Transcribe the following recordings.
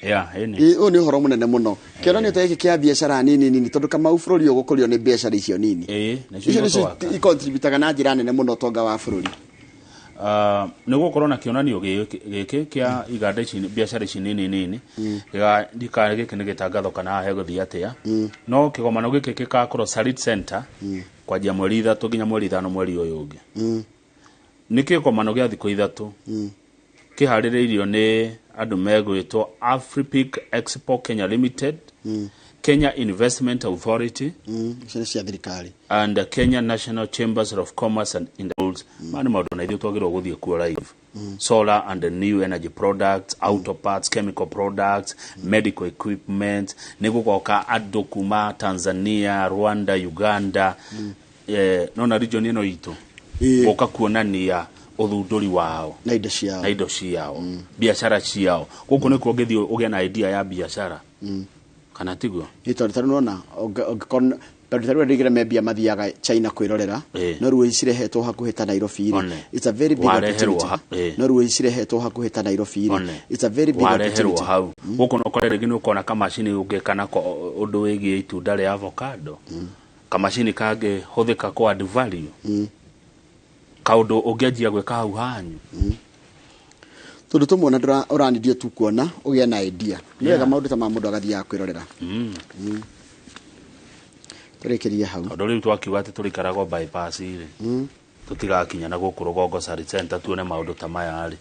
Yeah, ĩni. Ũyũ nĩ ũhoro mũnene mũno, kĩonanio ta gĩkĩ kĩa biacara nini nini, tondũ Kamau, bũrũri ũyũ gũkũrio nĩ biacara icio nini. Ĩĩ, nĩcio icio nĩcio igũtwaka. icontributaga na njĩra nene mũno ũtonga wa bũrũri. Nĩ gũkorwo na kĩonanio gĩkĩ kĩa iganda ici, biacara ici nini nini. Ndikana gĩkĩ nĩ gĩtangatho kana hegũthiĩ atĩa, no kĩgomano gĩkĩ gĩgakorwo Sarit Center kwanjia 3 nginya 5 mweri ũyũ ũngĩ. Nĩ kĩgomano gĩa thikũ 3 kĩharĩrĩirio nĩ andũ megwĩtwo Afripic Expo Kenya Limited, Kenya Investment Authority Icio nĩ cia thirikari. and Kenya National Chambers of Commerce and Industries. Maya nĩ maũndũ na ithuĩ twagĩrĩirwo gũthiĩ kuo live. Solar and new energy products, auto parts, chemical products, medical equipment. Nĩ gũgoka andũ kuma Tanzania, Rwanda, Uganda, nona region ĩno itũ gũka kuonania ũthundũri wao na indo ciao. Na indo ciao, biacara ciao. Gũkũ nĩkuo ũngĩthiĩ ũgĩe na idea ya biacara, kana tiguo? Nĩ tondũ tarĩu nona ũngĩkorwo, tondũ tarĩu andũ aingĩ membia mathiaga China kwĩrorera, no rĩu cirehetwo hakuhĩ ta Nairobi rĩ, One. it's a very big Wareherwo opportunity. No rĩu cirehetwo hakuhĩ ta Nairobi rĩ, it's a very big wareherwo opportunity. Hau gũkũ no ũkore rĩngĩ nĩ ũkona kamacini ũngĩka nako ũndũ wĩgiĩ itunda rĩa avocado, kamacini kangĩhũthĩka kũ add value, kaũndũ ũngĩanjia gwĩka hau hanyu. Tondũ tũmwe ona ũranidio tu kuona ũgĩe na idea nĩ wega, maũndũ ta ma mũndũ agathiaga kwĩrorera. Tũrĩkĩrie hau. Tondũ rĩu twakiuga atĩ tũrĩikaragwo bypass rĩ, tũtigakinya na gũkũ rũgongo Sarit Center tuone maũndũ ta maya rĩ,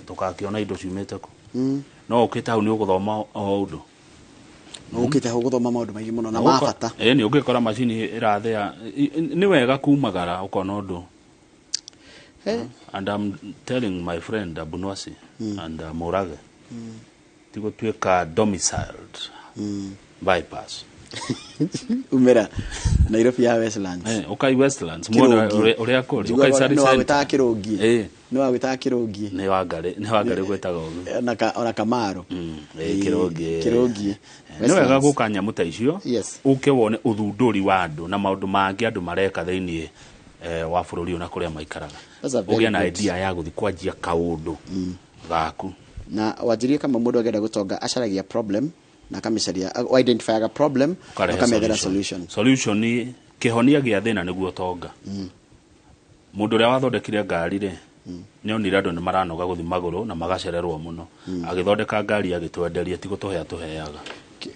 tũgakĩona indo ciumĩte kũ? No ũkĩte hau nĩ ũgũthoma o ũndũ. Ũkĩte hau gũthoma maũndũ maingĩ mũno na ma bata. Ĩ nĩ ũngĩkora macini ĩrathĩa, nĩ wega kumagara ũkona ũndũ. And I'm telling my friend Abunwasi and Murage, ti gũtuĩka domiciled bypass. Umĩra Nairobi ya Westlands. Ũkai Westlands muone Kĩrũngi. ũrĩa kũrĩ. Njiguaga ũkai Sarit nĩ Center. wagwĩtaga Kĩrũngi. Nĩ wagwĩtaga Kĩrũngi. Nĩ Wangarĩ gwĩtaga ũguo. Ona Kamaro. Ĩ, Kĩrũngi. Kĩrũngi. Nĩ wega gũka nyamũ ta icio, ũke wone ũthundũri wa andũ na maũndũ mangĩ andũ mareka thĩinĩ wa bũrũri ũyũ na kũrĩa maikaraga. That's a very ũgĩe na good. idea ya gũthiĩ kwanjia kaũndũ gaku. Na wanjirie kama mũndũ angĩenda gũtonga acaragia problem na akamĩcaria, identifyaga problem na ũkarehe ũkamethera solution. Solution nĩ kĩhonia gĩa thĩna nĩguo ũtonga. Mũndũ ũrĩa wathondekire ngari rĩ, nĩ onire andũ nĩ maranoga gũthiĩ magũrũ na magacererwo mũno, agĩthondeka ngari agĩtwenderia, ti gũtũhe atũheaga.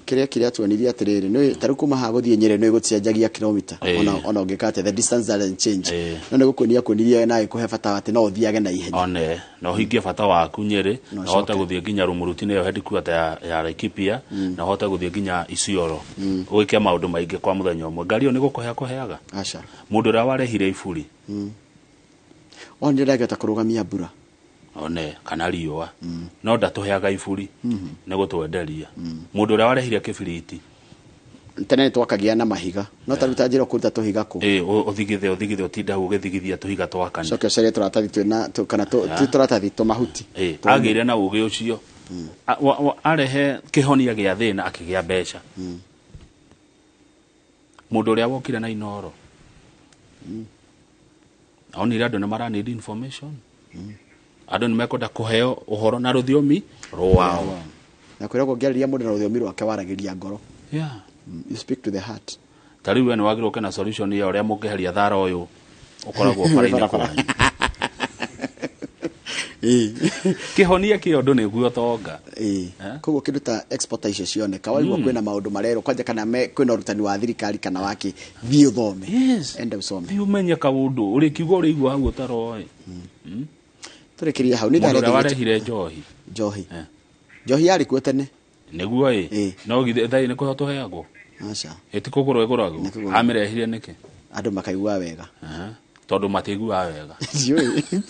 Kĩrĩa tuonirie atĩrĩrĩ, nĩ tarĩu kuma haha gũthiĩ Nyĩrĩ nĩ gũcenjagia kilomita, ona ũngĩka atĩa, the distance doesn't change. No nĩ gũkuonia kuonirie na gĩkũhe bata atĩ no ũthiage na ihenya. One na ũhingie bata waku Nyĩrĩ, Na na ũhote ũcoke. Gũthiĩ nginya Rumuruti, nĩyo headquarter ya Laikipia, na ũhote gũthiĩ nginya Isiolo, ũgĩke maũndũ maingĩ kwa mũthenya ũmwe. Ngari ĩyo nĩ gũkũhe akũheaga. Aca. Mũndũ ũrĩa warehire iburi. Onire ndangĩhota kũrũgamia mbura. One kana riũa, no ndatũheaga iburi, nĩ gũtwenderia. Mũndũ ũrĩa warehire kĩbiriti. Tene nĩ twakagia na mahiga, no tarĩu ta njĩra ũkũruta tũhiga kũ? Ĩ, ũthigithe ũthigithe, ũtinda hau ũgĩthigithia tũhiga twakane. Coke ũcarie tũratathi twĩna kana ti tũratathi, tũmahuti. Ĩ, agĩire na ũgĩ ũcio. Arehe kĩhonia gĩa thĩna, akĩgĩa mbeca. Mũndũ ũrĩa wokire na inoro, onire andũ nĩ mara need information, andũ nĩ mekwenda kũheo ũhoro na rũthiomi rwao. Na kwĩragwo ũngĩarĩria mũndũ na rũthiomi rwake waragĩria ngoro. You speak to the heart. Ta rĩu we nĩ wagĩrĩirwo ũke na solution ya ũrĩa mũngĩheria thara ũyũ ũkoragwo bara-inĩ Barabara. kwanyu. Kĩhonia kĩa ũndũ nĩguo tonga. Koguo kĩndũ ta export icio cioneka, waigua kwĩna maũndũ marerwo kwanja kana kwĩna ũrutani wa thirikari kana wake, thiĩ ũthome. Enda ũcome. Thiĩ ũmenye kaũndũ ũrĩkiuga ũrĩigua hau ũtaroĩ. Tũrĩkĩrie hau nĩ Mũndũ ũrĩa ithaa rĩngĩ. Warehire njohi. Njohi. Njohi yarĩ kuo tene. Nĩguo ĩ, no githĩ thaa nĩ kũheo tũheagwo? Aca. Ĩti kũgũrwo ĩgũragwo? Nĩ kũgũrwo. Amĩrehire nĩkĩ? Andũ makaigua wega. Aha. Tondũ matiiguaga wega. Ndiũĩ.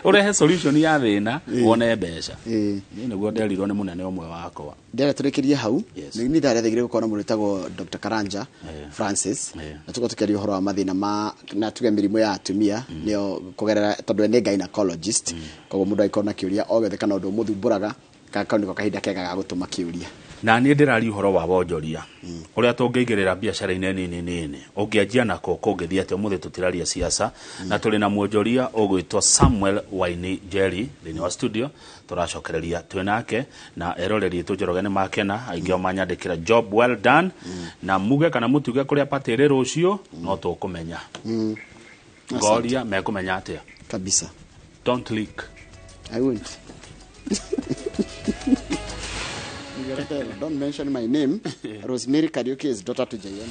Ũrehe solution ya thĩna wone mbeca. Niĩ nĩguo nderirwo nĩ mũnene ũmwe wakwa. Ndĩrenda tũrĩkĩrie hau. Nĩ ithaa rĩathĩgire gũkorwo na mũndũ wĩtagwo Dr. Karanja Francis, na tũkorwo tũkĩaria ũhoro wa mathĩna ma na tuge mĩrimũ ya atumia, nĩyo kũgerera, tondũ we nĩ gynecologist. Koguo mũndũ angĩkorwo na kĩũria o gĩothe kana ũndũ ũmũthumbũraga, kau nĩko kahinda kega ga gũtũma kĩũria. Na niĩ ndĩraria ũhoro wa wonjoria ũrĩa tũngĩigĩrĩra biacara-inĩ nini nini, ũngĩanjia nako kũngĩthiĩ atĩa. Ũmũthĩ tũtiraria siasa na tũrĩ na mwonjoria ũgwĩtwo Samuel Waini Njeri thĩinĩ wa studio. Tũracokereria twĩ nake na eroreri itũ Njoroge nĩ makena, aingĩ ao manyandĩkĩra job well done, na muge kana mũtuge kũrĩa party ĩrĩ rũciũ no tũkũmenya. Ngoria mekũmenya atĩa? Kabisa. Don't leak. I won't. Don't mention my name. Rosemary Kariuki is daughter to JM.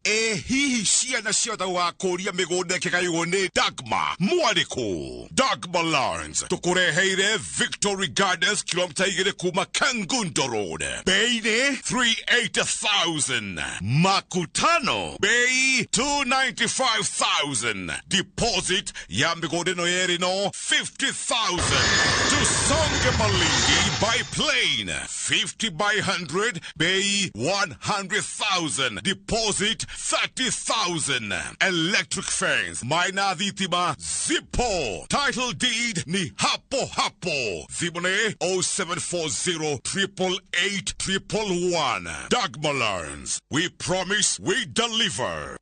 Ĩ hihi ciana ciothe wakũria mĩgũnda ĩkĩgaywo nĩ Dagma mwarĩkũ? Dagma Lands tũkũreheire Victory Gardens, kilomita 2 kuma Kangundo Road, bei nĩ 380,000, Makutano bei 295,000, deposit ya mĩgũnda ĩno yerĩ no 50,000. Tusonge Malindi by plane, 50 by 100, bei 100,000, deposit 30,000. Electric fence, maina thitima zipo, title deed ni hapo hapo. Thimũ 0740 888 111. Dagma Lands, we promise, we deliver.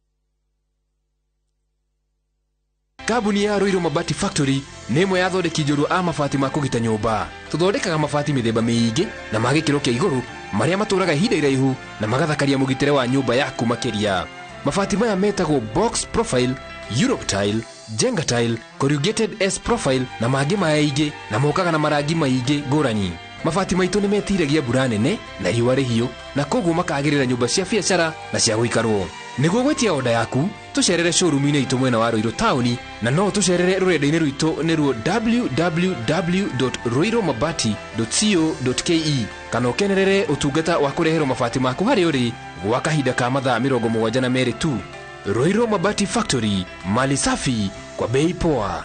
Kambuni ya Ruiru Mabati Factory nĩ ĩmwe ya athondeki njorua a mabati ma kũgita nyũmba. Tũthondekaga mabati mĩthemba mĩingĩ na ma gĩkĩro kĩa igũrũ marĩa matũraga ihinda iraihu na magathakaria mũgitĩre wa nyũmba yaku makĩria. Mabati maya metagwo box profile, Europe tile, Jenga tile, corrugated S profile na mangĩ maingĩ, na mokaga na marangi maingĩ ngũrani. Mabati maitũ nĩ metiragia mbura nene na riũa rĩhiũ, na koguo makagĩrĩra nyũmba cia biacara na cia gũikarwo. Nĩguo gwĩtia oda yaku, tũcerere showroom-inĩ itũ mwena wa Ruiru taũni, na no tũcerere rũrenda-inĩ rwitũ nĩruo www.ruirumabati.co.ke, kana ũkenerere ũtungata wa kũreherwo mabati maku harĩa ũrĩ gwa kahinda ka mathaa 72 tu. Ruiru Mabati Factory, mali safi kwa bei poa.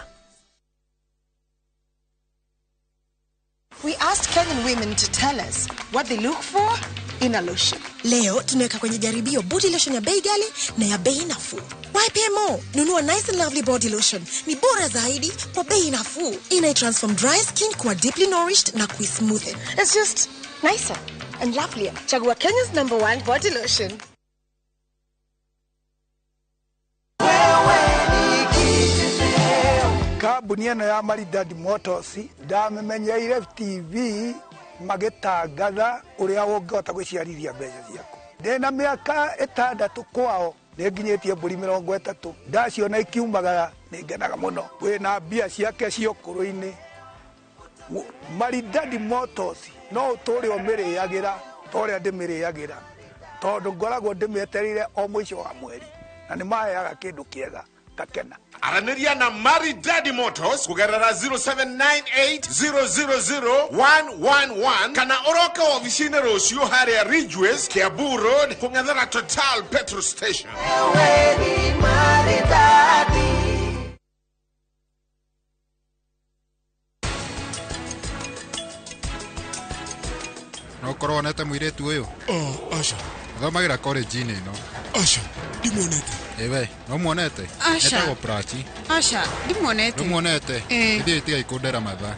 We asked Kenyan women to tell us what they look for in a lotion. Leo tunaweka kwenye jaribio body lotion ya bei ghali na ya bei nafuu. YPMO, nunua Nice and Lovely body lotion. Ni bora zaidi kwa bei nafuu. Ina transform dry skin kuwa deeply nourished na kuismoothen. It's just nicer and lovelier. Chagua Kenya's #1 body lotion. Kambuni ĩno ya Maridadi Motors ndamĩmenyeire TV magĩtangatha ũrĩa ũngĩhota gwĩciarithia mbeca ciaku. Ndĩna mĩaka 6 kwao nĩnginyĩtie mbũri 30, ndaciona ikiumagara nĩngenaga mũno. Wĩna mbia ciake cia ũkũrũ-inĩ. Maridadi Motors no ũtũre ũmĩrĩagĩra ta ũrĩa ndĩmĩrĩagĩra, tondũ ngoragwo ndĩmĩetereire o mũico wa mweri na nĩmaheaga kĩndũ kĩega ngakena. Aranĩria na Maridadi Motors kũgerera 0798 000 111 kana ũroke ofici-inĩ rũciũ harĩa Ridgeways, Kiambu Road, kũng'ethera Total petrol station. No ũkorwo wonete mũirĩtu ũyũ? Aca. Athomagĩra college-inĩ ĩno. Aca, ndimuonete. Ĩwe, no muonete? Aca. Etagwo Prachi. Aca, ndimuonete. Ndũmuonete? Ĩĩ. Ithiĩ tiga ikũndera mathaa.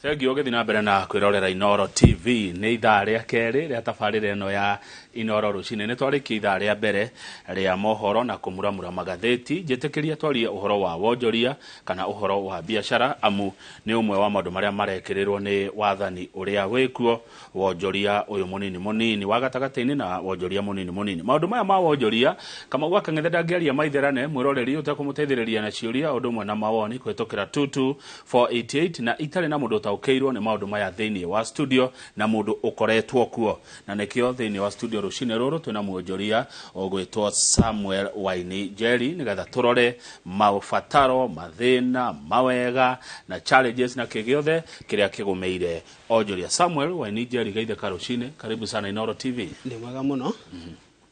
Thengiũ ũgĩthiĩ na mbere na kwĩrorera Inooro TV. Nĩ ithaa rĩa kerĩ rĩa tabarĩra ĩno ya Inooro rũcinĩ. Nĩ twarĩkia ithaa rĩa mbere rĩa mohoro na kũmuramura magathĩti. Njĩtĩkĩria twarie ũhoro wa wonjoria kana ũhoro wa biacara, amu nĩ ũmwe wa maũndũ marĩa marekĩrĩrwo nĩ wathani ũrĩa wĩkuo, wonjoria ũyũ mũnini mũnini wa gatagatĩ-inĩ na wonjoria mũnini mũnini. Maũndũ maya ma wonjoria, Kamau wa Kang'ethe ndangĩaria maitherane, mwĩroreri ũtekũmũteithĩrĩria na ciũria ũndũ ũmwe na mawoni kũhĩtũkĩra 22488, na itarĩ na mũndũ ũtaũkĩirwo nĩ maũndũ maya thĩinĩ wa studio na mũndũ ũkoretwo kuo, na nĩkĩo thĩinĩ wa studio rũcinĩ rũrũ twĩna mwonjoria ũgwĩtwo Samuel Waini Njeri, nĩgetha tũrore maũbataro, mathĩna, mawega na challenges na kĩ gĩothe kĩrĩa kĩgũmĩire onjoria. Samuel Waini Njeri, geithĩka rũcinĩ, karibu sana Inooro TV. Nĩ mwega mũno,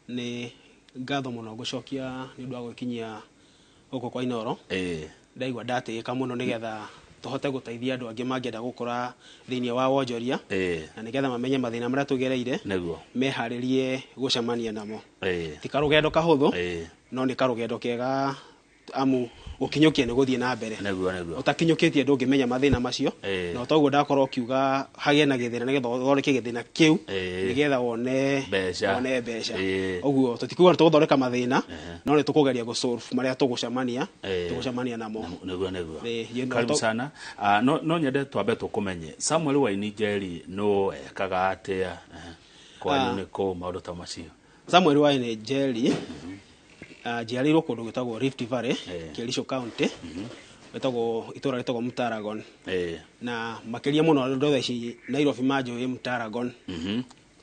nĩ ngatho mũno ngũcokia nĩ ũndũ wa gwĩkinyia gũkũ kwa Inooro. Ndaigua ndatĩĩka mũno nĩgetha Tũhote gũteithia andũ angĩ mangĩenda gũkũra thĩinĩ wa wonjoria, na nĩgetha mamenye mathĩna marĩa tũgereire, meharĩrie gũcemania namo. Ti karũgendo kahũthũ, no nĩ karũgendo kega, amu gũkinyũkia nĩ gũthiĩ na mbere. Nĩguo nĩguo. Ũtakinyũkĩtie ndũngĩmenya mathĩna macio. Na toguo ndakorwo ũkiuga hagĩe na gĩthĩna nĩgetha ũthondeke gĩthĩna kĩu, nĩgetha wone mbeca. Wone mbeca. Ũguo tũtikuga tũgũthondeka mathĩna, no nĩ tũkũgeria gũsolve marĩa tũgũcemania tũgũcemania namo. Nĩguo nĩguo. No Karibu sana. No nyende twambe tũkũmenye, Samuel Waini Njeri no ekaga atĩa? Kwanyu nĩ kũ, maũndũ ta macio. Samuel Waini Njeri, njiarĩirwo kũndũ gwĩtagwo Rift Valley, Kericho County, gwĩtagwo itũra rĩtagwo Mtaragon. Na makĩria mũno andũ thaa ici Nairobi manjũĩ Mtaragon,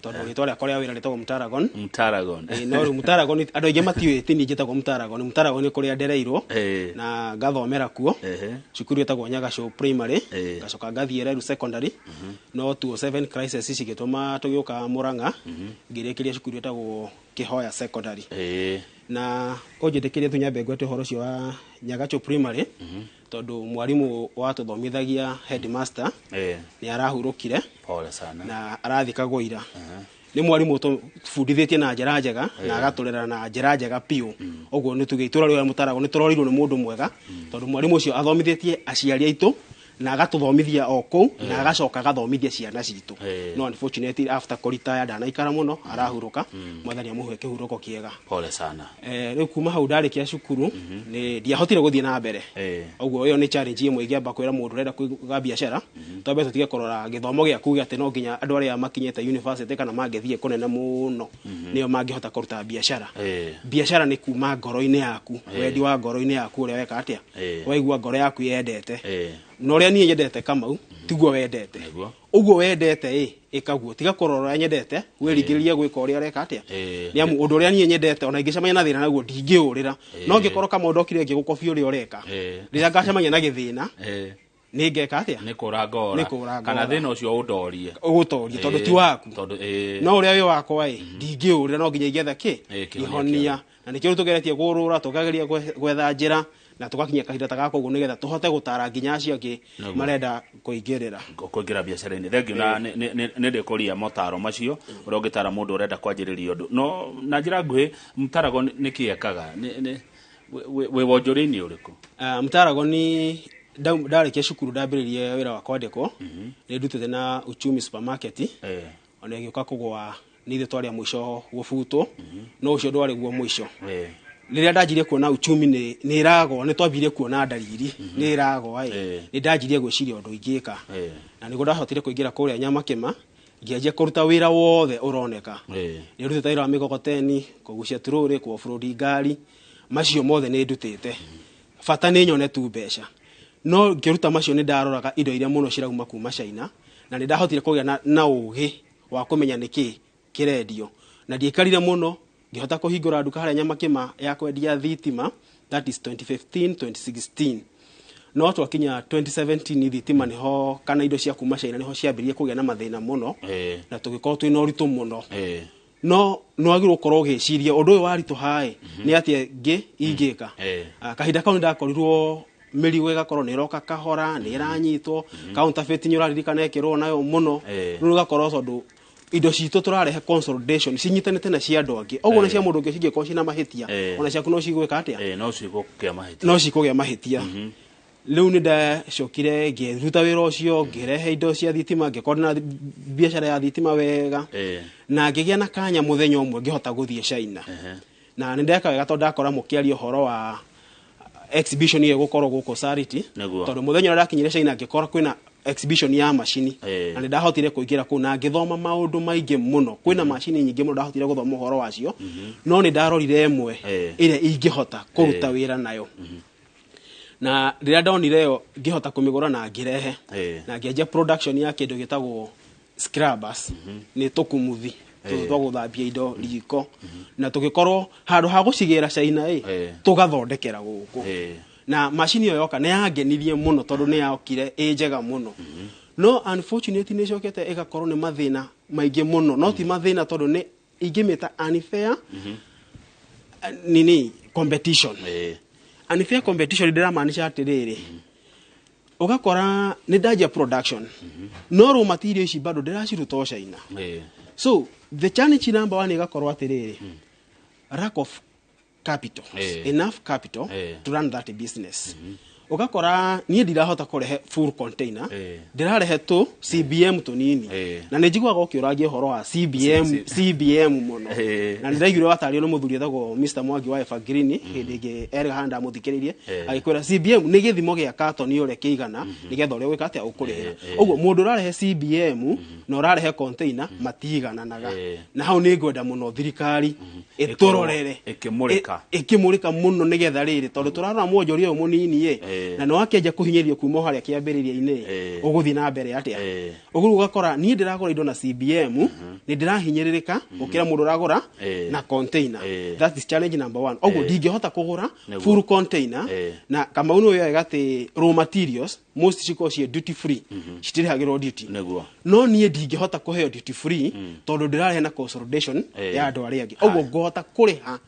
tondũ rĩtwa rĩakwa rĩa wĩra rĩtagwo Mtaragon. Mtaragon. No rĩu Mtaragon andũ aingĩ matiũĩ ti niĩ njĩtagwo Mtaragon. Mtaragon nĩ kũrĩa ndereirwo na ngathomera kuo, cukuru ĩtagwo Nyagacũ Primary, ngacoka ngathiĩ Reru Secondary, no 2007 crisis cigĩtũma tũgĩũka Murang'a, ngĩrĩkĩria cukuru ĩtagwo Kĩhoya Secondary. Na ũnjĩtĩkĩrie tu nyambe ngwete ũhoro ũcio wa Nyagacũ Primary, tondũ mwarimũ watũthomithagia, headmaster, nĩ arahurũkire. Pole sana. Na arathikagwo ira. Nĩ mwarimũ tũbundithĩtie na njĩra njega na agatũrera na njĩra njega biũ. Ũguo nĩ tuge itũra rĩu rĩa Mũtarago nĩ tũrorirwo nĩ mũndũ mwega, tondũ mwarimũ ũcio athomithĩtie aciari aitũ na agatũthomithia o kũu na agacoka agathomithia ciana citũ. No unfortunately after kũritaya ndanaikara mũno, arahurũka. Mwathani amũhe kĩhurũko kĩega. Pole sana. Rĩu kuma hau ndarĩkia cukuru nĩ ndiahotire gũthiĩ na mbere. Ũguo ĩyo nĩ challenge ĩmwe ingĩamba kwĩra mũndũ ũrenda kũiga biacara, twambe tũtige kũrora gĩthomo gĩaku gĩa atĩ no nginya andũ arĩa makinyĩte university kana mangĩthiĩ kũnene mũno nĩo mangĩhota kũruta biacara. Biacara nĩ kuma ngoro-inĩ yaku, wendi wa ngoro-inĩ yaku, ũrĩa weka atĩa, waigua ngoro yaku yendete. Na ũrĩa niĩ nyendete, Kamau, tiguo wendete. Ũguo wendete ĩ ĩkaguo, tiga kũrora ũrĩa nyendete wĩringĩrĩrie gwĩka ũrĩa ũreka atĩa. Nĩ amu ũndũ ũrĩa niĩ nyendete, ona ingĩcemania na thĩna naguo ndingĩũrĩra. No ngĩkorwo Kamau ndokire ngĩgũkobia ũrĩa ũreka, rĩrĩa ngacemania na gĩthĩna nĩ ngeka atĩa? Nĩ kũra ngora. Nĩ kũra kana ngora. Thĩna ũcio ũndorie. Ũgũtorie tondũ ti waku. Tondũ No ũrĩa wĩ wakwa ĩ ndingĩũrĩra, no nginya ingĩetha kĩ kĩhonia. Ihonia. Na nĩkĩo rĩu tũgeretie kũrũra, tũkageria gwetha njĩra na tũgakinya kahinda ta gaka ũguo nĩgetha tũhote gũtara nginya acio angĩ marenda kũingĩrĩra. Kũingĩra biacara-inĩ. Thengiũ. Na nĩ ndĩkũria motaro macio ũrĩa ũngĩtara mũndũ ũrenda kwanjĩrĩria ũndũ. No na njĩra nguhĩ, Mtarago nĩ kĩ ekaga? Wĩ wonjoria-inĩ ũrĩkũ? Mtaragoni, ndarĩkia cukuru ndambĩrĩrie wĩra wa kwandĩkwo. Nĩ ndutĩte na Uchumi Supermarket, ona ĩgĩũka kũgwa nĩ ithuĩ twarĩ a mũico gũbutwo, no ũcio ndwarĩ guo mũico. Rĩrĩa ndanjirie kuona uchumi nĩ ĩragwa, nĩ twambirie kuona ndariri nĩ ĩragwa ĩ, nĩ ndanjirie gwĩciria ũndũ ingĩka, na nĩguo ndahotire kũingĩra kũrĩa Nyamakĩma, ngĩanjia kũruta wĩra wothe ũroneka. Nĩ ndutĩte wĩra wa mĩgogoteni, kũgucia turũrĩ, kũ-offroad ngari, macio mothe nĩ ndutĩte, bata nĩ nyone tu mbeca. No ngĩruta macio nĩ ndaroraga indo iria mũno cirauma kuma China, na nĩ ndahotire kũgĩa na ũgĩ wa kũmenya nĩkĩ kĩrendio, na ndiaikarire mũno ngĩhota kũhingũra nduka harĩa Nyamakĩma ya kwendia thitima, that is 2015 2016. No twakinya 2017 thitima nĩho kana indo cia kuma China nĩho ciambĩrĩrie kũgĩa na mathĩna mũno, na tũgĩkorwo twĩna ũritũ mũno. No nĩ wagĩrĩirwo gũkorwo ũgĩciria ũndũ ũyũ waritũha ĩ nĩ atĩa ngĩ ingĩka. Kahinda kau nĩ ndakorirwo mĩrigo ĩgakorwo nĩ ĩroka kahora, nĩ ĩranyitwo counterfeit, nĩ ũraririkana ĩkĩrwo nayo mũno. Rĩu ũgakorwo tondũ indo citũ tũrarehe consolidation cinyitanĩte na cia andũ angĩ, ũguo na cia mũndũ ũngĩ cingĩkorwo cina mahĩtia, ona ciaku no cigwĩka atĩa? No cigũkĩa mahĩtia. No cikũgĩa mahĩtia. Rĩu nĩ ndacokire ngĩruta wĩra ũcio, ngĩrehe indo cia thitima, ngĩkorwo na biacara ya thitima wega, na ngĩgĩa na kanya mũthenya ũmwe ngĩhota gũthiĩ China. Na nĩ ndeka wega tondũ ndakora mũkĩaria ũhoro wa exhibition ĩyo ĩgũkorwo gũkũ Charity, tondũ mũthenya ũrĩa ndakinyire China ngĩkora kwĩna exhibition ya macini, na nĩ ndahotire kũingĩra kũu na ngĩthoma maũndũ maingĩ mũno. Kwĩna macini nyingĩ mũno ndahotire gũthoma ũhoro wacio, no nĩ ndarorire ĩmwe ĩrĩa ingĩhota kũruta wĩra nayo, na rĩrĩa ndonire ĩyo ngĩhota kũmĩgũra na ngĩrehe, na ngĩanjia production ya kĩndũ gĩtagwo scrubbers, nĩ tũkumuthi tũtũ twa gũthambia indo riko, na tũgĩkorwo handũ ha gũcigĩra China ĩ, tũgathondekera gũkũ. Na macini ĩyo yoka nĩ yangenirie mũno tondũ nĩ yokire ĩ njega mũno, no unfortunately nĩ ĩcokete ĩgakorwo nĩ mathĩna maingĩ mũno, no ti mathĩna tondũ nĩ ingĩmĩta unfair nini competition. Unfair competition ndĩramaanisha atĩrĩrĩ, Ũgakora nĩ ndanjia production, no raw material ici bado ndĩraciruta o China. So the challenge number one ĩgakorwo atĩrĩrĩ, lack of capital, enough capital to run that business. Ũgakora niĩ ndirahota kũrehe full container, ndĩrarehe tu CBM tũnini. Na nĩ njiguaga ũkĩũragia ũhoro wa CBM, CBM mũno. Na nĩ ndaiguire watario nĩ mũthuri etagwo Mr Mwangi wa Evergreen hĩndĩ ĩngĩ erĩga haha, ndamũthikĩrĩirie agĩkwĩra CBM nĩ gĩthimo gĩa katoni ũrĩa kĩigana nĩgetha ũrĩa ũgwĩka atĩa ũkũrĩhĩra. Ũguo mũndũ ũrarehe CBM na ũrarehe container matiigananaga. Na hau nĩ ngwenda mũno thirikari ĩtũrorere, ĩkĩmũrĩka. Ĩkĩmũrĩka mũno, nĩgetha rĩrĩ, tondũ tũrarora mwonjoria ũyũ mũnini ĩ, na nĩ wakĩanjia kũhinyĩrĩrio kuma o harĩa kĩambĩrĩria-inĩ, ũgũthiĩ na mbere atĩa? Ũguo rĩu ũgakora niĩ ndĩragũra indo na CBM nĩ ndĩrahinyĩrĩrĩka gũkĩra mũndũ ũragũra na container. That is challenge number one. Ũguo ndingĩhota kũgũra full container. Na Kamau nĩ wega atĩ raw materials most cikoragwo ciĩ duty free, citirĩhagĩrwo duty. No niĩ ndingĩhota kũheo duty free tondũ ndĩrarehe na consolidation ya andũ arĩa angĩ. Ũguo ngũhota kũrĩha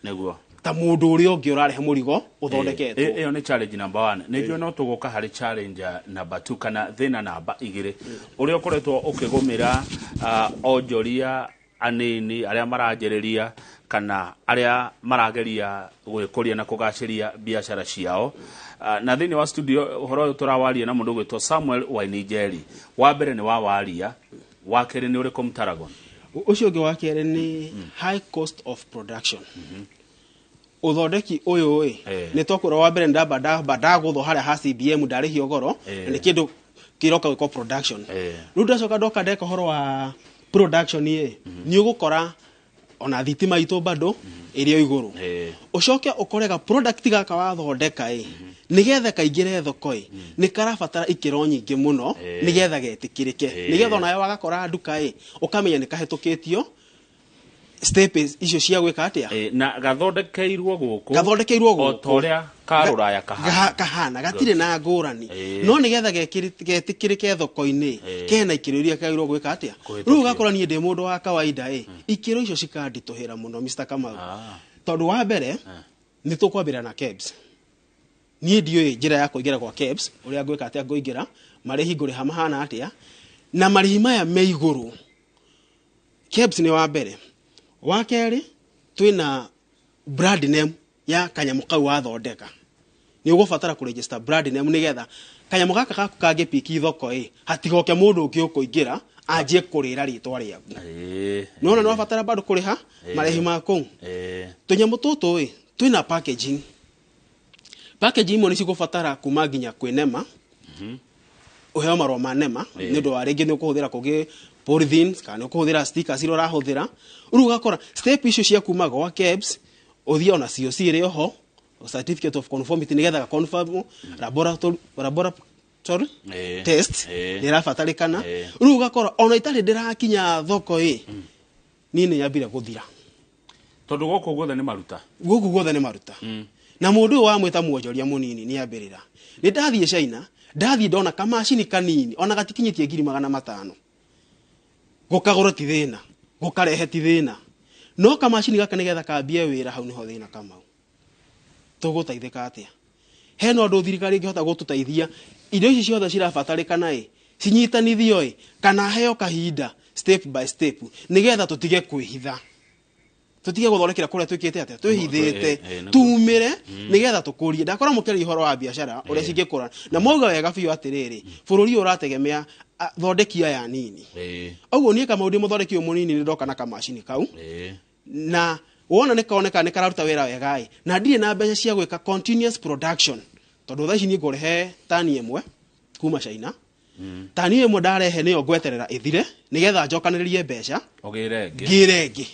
ta mũndũ ũrĩa ũngĩ ũrarehe mũrigo ũthondeketwo. Ĩyo nĩ challenge number one. Nĩ njũĩ no tũgũka harĩ challenge number two, kana thĩna namba igĩrĩ ũrĩa ũkoretwo ũkĩgũmĩra onjoria anini arĩa maranjĩrĩria kana arĩa marageria gwĩkũria na kũgacĩria biacara ciao. Na thĩinĩ wa studio ũhoro ũyũ tũrawaria na mũndũ ũgwĩtwo Samuel Wainijeri. Wa mbere nĩ wa waria, wa kerĩ nĩ ũrĩkũ, Mtaragon? Ũcio ũngĩ wa kerĩ nĩ high cost of production. Ũthondeki ũyũ ĩ, nĩ twakwĩra wa mbere ndamba ndagũthwo harĩa ha CBM, ndarĩhio goro, na nĩ kĩndũ kĩroka gwĩkwo production. Rĩu ndacoka ndoka ndeka ũhoro wa production ĩ, nĩ ũgũkora ona thitima itũ bado ĩrĩ o igũrũ. Ũcoke ũkore ga product gaka wathondeka ĩ, nĩgetha kaingĩre thoko ĩ, nĩ karabatara ikĩro nyingĩ mũno nĩgetha getĩkĩrĩke, nĩgetha onawe wagakora nduka ĩ, ũkamenya nĩ kahĩtũkĩtio step icio cia gwĩka atĩa. Na gathondekeirwo gũkũ. Gathondekeirwo o ta ũrĩa ka rũraya kahana. Kahana gatirĩ na ngũrani, no nĩgetha getĩkĩrĩke thoko-inĩ, kena ikĩro iria kagĩrĩirwo gwĩka atĩa. Kũhĩtũkio. Rĩu ũgakora niĩ ndĩ mũndũ wa kawaida ĩ, ikĩro icio cikanditũhĩra mũno, Mr Kamau, tondũ wa mbere nĩ tũkwambĩrĩra na KEBS. Niĩ ndiũĩ njĩra ya kũingĩra gwa KEBS, ũrĩa ngwĩka atĩa ngũingĩra, marĩhi ngũrĩha mahana atĩa, na marĩhi maya me igũrũ. KEBS nĩ wa mbere. Wa kerĩ, twĩna brand name ya kanyamũ kau wathondeka. Nĩ ũgũbatara kũregister brand name nĩgetha kanyamũ gaka gaku kangĩpiki thoko ĩ, hatigoke mũndũ ũngĩ ũkũingĩra anjie kũrĩra rĩtwa rĩaku. Nĩwona nĩ wabatara bado kũrĩha marĩhi ma kũu. Tũnyamũ tũtũ ĩ, twĩna packaging. Packaging imwe nĩ cigũbatara kuma nginya kwĩ NEMA, ũheo marũa ma NEMA, nĩ ũndũ wa rĩngĩ nĩ ũkũhũthĩra kũngĩ polythenes kana nĩ ũkũhũthĩra stickers iria ũrahũthĩra. Rĩu ũgakora step icio cia kuma gwa KEBS ũthiĩ ona COC ĩrĩ oho, certificate of conformity, nĩgetha confirm laboratory test nĩ ĩrabatarĩkana. Rĩu ũgakora ona itarĩ ndĩrakinya thoko ĩ, niĩ nĩ nyambire gũthira. Tondũ gũkũ guothe nĩ maruta. Gũkũ guothe nĩ maruta. Na mũndũ ũyũ wamwĩta mwonjoria mũnini nĩ ambĩrĩra. Nĩ ndathiĩ China, ndathiĩ ndona kamacini kanini ona gatikinyĩtie 500,000. Gũkagũra ti thĩna, gũkarehe ti thĩna, no kamacini gaka nĩgetha kambie wĩra, hau nĩho thĩna. Kamau, tũgũteithĩka atĩa? Hena ũndũ thirikari ĩngĩhota gũtũteithia indo ici ciothe cirabatarĩkana ĩ cinyitanithio ĩ, kana heo kahinda step by step, nĩgetha tũtige kwĩhitha, tũtige gũthondekera kũrĩa twĩkĩte atĩa twĩhithĩte, tumĩre nĩgetha tũkũrie. Ndakora mũkĩaria ũhoro wa biacara ũrĩa cingĩkũra, na mwauga wega biũ atĩrĩrĩ, bũrũri ũyũ ũrategemea thondeki aya nini. Ũguo niĩ Kamau ndĩ mũthondeki ũyũ mũnini, nĩ ndoka na kamacini kau, na wona nĩ koneka nĩ kararuta wĩra wega ĩ, na ndirĩ na mbeca cia gwĩka continuous production, tondũ thaa ici niĩ ngũrehe tani ĩmwe kuma China. Tani ĩmwe ndarehe nĩyo ngweterera ĩthire nĩgetha njokanĩrĩrie mbeca ũgĩre ĩngĩ. Ngĩre ĩngĩ.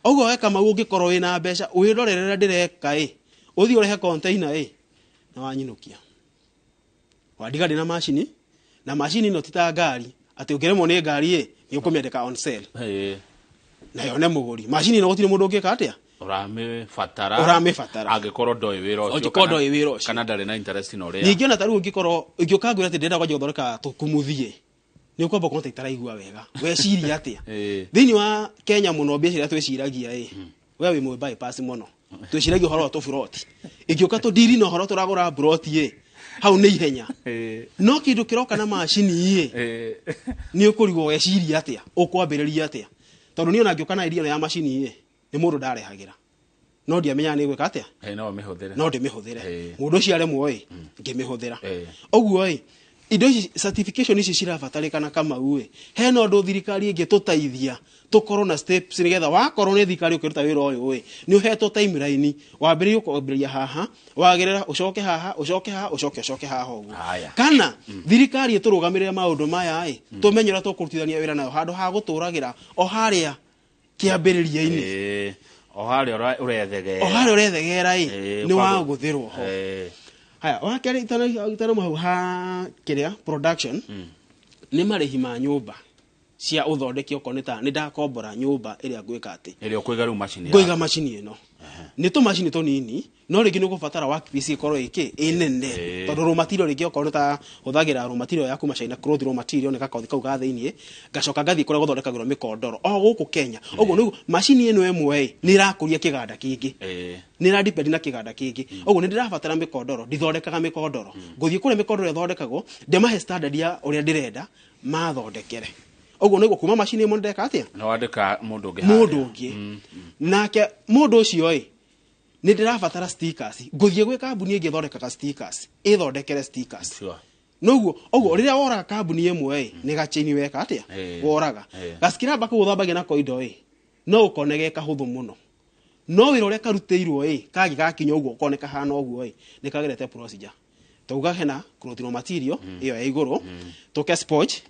Ũguo we Kamau, ũngĩkorwo wĩna mbeca wĩrorere rĩrĩa ndĩreka ĩ, ũthiĩ ũrehe container ĩ, na wanyinũkia wandiga ndĩ na macini. Na macini ĩno ti ta ngari atĩ ũngĩremwo nĩ ngari ĩ, nĩ ũkũmĩandĩka on sale na yone mũgũri. Macini ĩno gũtirĩ mũndũ ũngĩka atĩa. Ũramĩbatara. Ũramĩbatara. Angĩkorwo ndoĩ wĩra ũcio. Angĩkorwo ndoĩ wĩra ũcio. Kana ndarĩ na interest na ũrĩa. Ningĩ ona ta rĩu ũngĩkorwo ingĩũka ngwĩra atĩ ndĩrenda kwanjia gũthondeka tũkumuthie, nĩ ũkwamba kuona ta itaraigua wega, weciria atĩa? Thĩinĩ wa Kenya mũno biacara iria twĩciragia ĩ, we wĩ mwĩ bypass mũno, twĩciragia ũhoro wa tũburoti. Ingĩũka tũndiri na ũhoro tũragũra buroti ĩ, Hau nĩ ihenya. No kĩndũ kĩroka na macini ĩ, nĩ ũkũrigwo weciria atĩa, ũkwambĩrĩria atĩa, tondũ niĩ ona ngĩũka na idea ĩno ya macini ĩ, nĩ mũndũ ndarehagĩra, no ndiamenyaga nĩ gwĩka atĩa. No ũmĩhũthĩre. No ndĩmĩhũthĩre. Mũndũ ũcio aremwo ĩ, ngĩmĩhũthĩra. Ũguo ĩ, indo ici, certification ici cirabatarĩkana, Kamau ĩ, hena ũndũ thirikari ĩngĩtũteithia tũkorwo na steps, nĩgetha wakorwo nĩ thirikari ũkĩruta wĩra ũyũ ĩ, nĩ ũhetwo timeline, wambĩrĩrie kwambĩrĩria haha, wagĩrĩra ũcoke haha, ũcoke haha, ũcoke ũcoke haha ũguo. Kana thirikari ĩtũrũgamĩrĩre maũndũ maya ĩ, tũmenye ũrĩa tũkũrutithania wĩra nayo, handũ ha gũtũragĩra o harĩa kĩambĩrĩria-inĩ. O harĩa ũrethegera. O harĩa ũrethegera ĩ, nĩ wagũthĩrwo ho. Haya, wakerĩ, itanauma hau ha kĩrĩa production, nĩ marĩhi ma nyũmba cia ũthondeki. Okorwo nĩ ta nĩ ndakombora nyũmba ĩrĩa ngwĩka atĩ Ĩrĩa ũkũiga rĩu macini. Ngũiga macini ĩno, nĩ tũmacini tũnini, no rĩngĩ nĩ ũgũbatara workpiece ĩkorwo ĩkĩ ĩnene, tondũ raw material rĩngĩ okorwo nĩ ta hũthagĩra raw material ya kuma China, cloth raw material, nĩ gakothi kau ga thĩiniĩ, ngacoka ngathiĩ kũrĩa gũthondekagĩrwo mĩkondoro o gũkũ Kenya. Ũguo nĩguo macini ĩno ĩmwe ĩ nĩ ĩrakũria kĩganda kĩngĩ, nĩ ĩra depend na kĩganda kĩngĩ. Ũguo nĩ ndĩrabatara mĩkondoro, ndithondekaga mĩkondoro, ngũthiĩ kũrĩa mĩkondoro ĩthondekagwo, ndĩmahe standard ya ũrĩa ndĩrenda mathondekere. Ũguo nĩguo kuma macini ĩmwe ndeka atĩa? Na wandĩka mũndũ ũngĩ Mũndũ harĩa. Ũngĩ nake, mũndũ ũcio ĩ, nĩ ndĩrabatara stickers, ngũthiĩ gwĩ kambuni ĩngĩ ĩthondekaga stickers, ĩthondekere stickers. Noguo ũguo rĩrĩa woraga kambuni ĩmwe ĩ, nĩ gachaini weka atĩa? Woraga gaskiramba kau ũthambagia nako indo ĩ, no ũkone ge kahũthũ mũno, no wĩra ũrĩa karutĩirwo ĩ, kangĩ gakinya ũguo ũkone kahana ũguo ĩ, nĩ kagerete procedure. Tauga hena cloth raw material ĩyo ya igũrũ, tũke sponge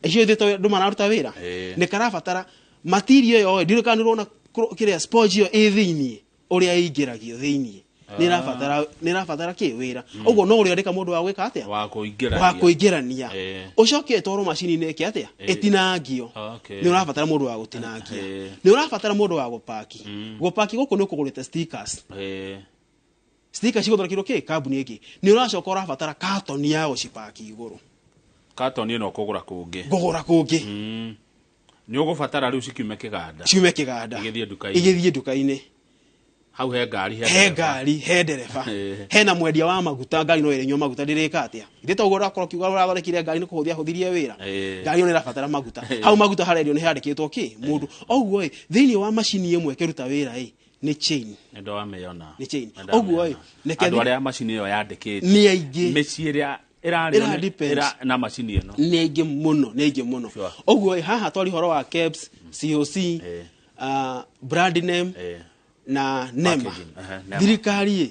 icio ithuĩ andũ mararuta wĩra, nĩ karabatara material ĩyo ĩ, ndiũĩ kana nĩ ũrona kĩrĩa sponge ĩyo ĩ thĩiniĩ, ũrĩa ĩingĩragio thĩiniĩ, nĩ ĩrabatara kĩ wĩra. Ũguo no ũrĩandĩka mũndũ wa gwĩka atĩa? Wa kũingĩrania. Wa kũingĩrania, ũcoke ĩtwarwo macini-inĩ ĩke atĩa? Ĩtinangio. Nĩ ũrabatara mũndũ wa gũtinangia, nĩ ũrabatara mũndũ wa gũpaki. Gũpaki gũkũ nĩ ũkũgũrĩte stickers, stickers cigũthondekirwo kĩ kambuni ĩngĩ. Nĩ ũracoka ũrabatara katoni ya gũcipaki igũrũ. Katoni ĩno ũkũgũra kũngĩ. Ngũgũra kũngĩ. Nĩ ũgũbatara rĩu cikiume kĩganda. Ciume kĩganda. Igĩthiĩ nduka-inĩ. Igĩthiĩ nduka-inĩ. Hau he ngari, he he ndereba. Ngari, he ndereba, hena mwendia wa maguta. Ngari no ĩrĩnyua maguta, ndĩrĩka atĩa? Ithe toguo ũrakorwo ũkiuga ũrathondekire ngari nĩ kũhũthia hũthirie wĩra. Ngari ĩyo nĩ ĩrabatara maguta. Hau maguta harendio nĩ handĩkĩtwo kĩ mũndũ. Ũguo ĩ, thĩinĩ wa macini ĩmwe ĩkĩruta wĩra ĩ, nĩ chain. Nĩ ndamĩona. Nĩ chain. Nĩ ndamĩona. Ũguo ĩ, reke Andũ arĩa macini ĩyo yandĩkĩte, Nĩ aingĩ. Mĩciĩ ĩrĩa ĩrarĩo Ĩra depends. Na macini ĩno. Nĩ aingĩ mũno, nĩ aingĩ mũno. Ũguo ĩ, haha twari ũhoro wa KEBS, COC, brand name na NEMA. Packaging, NEMA. Thirikari ĩ,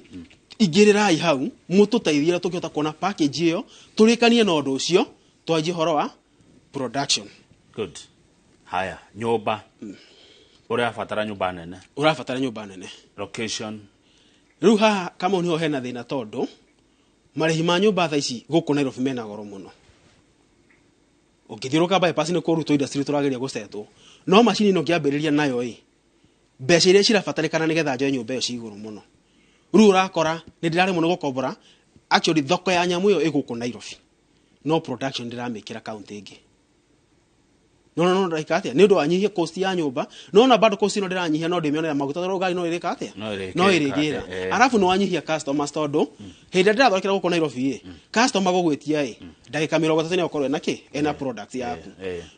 ingĩrĩrai hau mũtũteithie ũrĩa tũngĩhota kuona package ĩyo, tũrĩkanie na ũndũ ũcio, twanjie ũhoro wa production. Good. Haya, nyũmba, ũrabatara nyũmba nene. Ũrabatara nyũmba nene. Location? Rĩu haha, Kamau, nĩho hena thĩna, tondũ marĩhi ma nyũmba thaa ici gũkũ Nairobi mena goro mũno. Ũngĩthiũrũka bypass nĩ kũrutwo industry tũrageria gũcetwo, no macini ĩno ngĩambĩrĩria nayo ĩ, mbeca iria cirabatarĩkana nĩgetha njoe nyũmba ĩyo ci igũrũ mũno. Rĩu ũrakora nĩ ndĩraremwo nĩ gũkombora. Actually, thoko ya nyamũ ĩyo ĩ gũkũ Nairobi, no production ndĩramĩkĩra kaunti ĩngĩ. No ndahika atĩa nĩ ũndũ wa nyihie cost ya nyũmba, no na bado cost ĩno ndĩranyihia, no ndĩmĩonera maguta, tondũ ngari no ĩrĩka atĩa? No ĩrĩkĩka No ĩrĩgĩra. Arabu nĩ wanyihia customers, tondũ hĩndĩ ĩrĩa ndĩrathondekera gũkũ Nairobi ĩ, customer gũgwĩtia ĩ, ndagĩka 30 nĩ ũkorwo ena kĩ, ena product yaku.